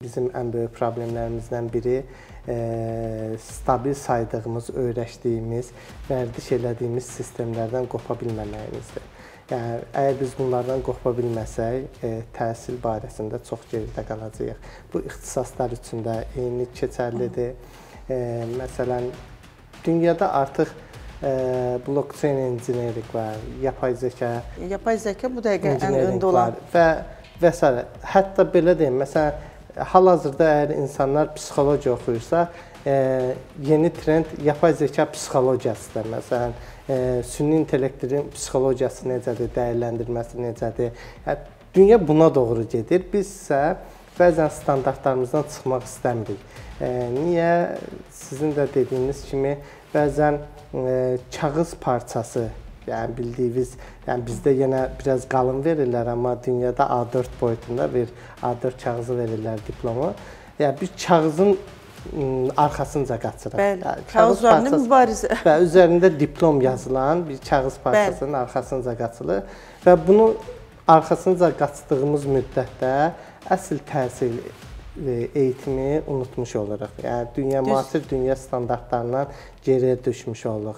Bizim ən böyük problemlərimizdən biri stabil saydığımız, öyrəşdiyimiz, vərdiş elədiyimiz sistemlərdən qopa bilməməyimizdir. Yəni, əgər biz bunlardan qopa bilməsək, təhsil barəsində çox geridə qalacağıq. Bu ixtisaslar üçün də eyni keçərlidir. Məsələn, dünyada artıq blockchain engineering var, yapay zəka. Yapay zəka bu dəqiqə ən öndə olan və s. Hətta belə deyim, məsələn, hal-hazırda əgər insanlar psixologiya oxuyursa, yeni trend yapay zəka psixologiyasıdır. Məsələn, süni intellektin psixologiyası necədir, dəyərləndirməsi necədir? Yəni, dünya buna doğru gedir. Biz isə bəzən standartlarımızdan çıxmaq istəmirik. Niyə? Sizin də dediyiniz kimi bəzən kağız parçası, yəni bildiyiniz, yəni bizdə yenə biraz qalın verirlər, amma dünyada A4 boyutunda bir A4 kağızı verirlər diplomu. Yəni bir kağızın arxasınca qaçırıq. Bəli, yəni, kağız üzərində mübarizə. Və üzərində diplom yazılan bir kağız parçasının arxasınca qaçılır və bunu arxasınca qaçdığımız müddətdə əsl təhsil eğitimi unutmuş oluruq. Yəni dünya müasir dünya standartlarından geriyə düşmüş oluruq.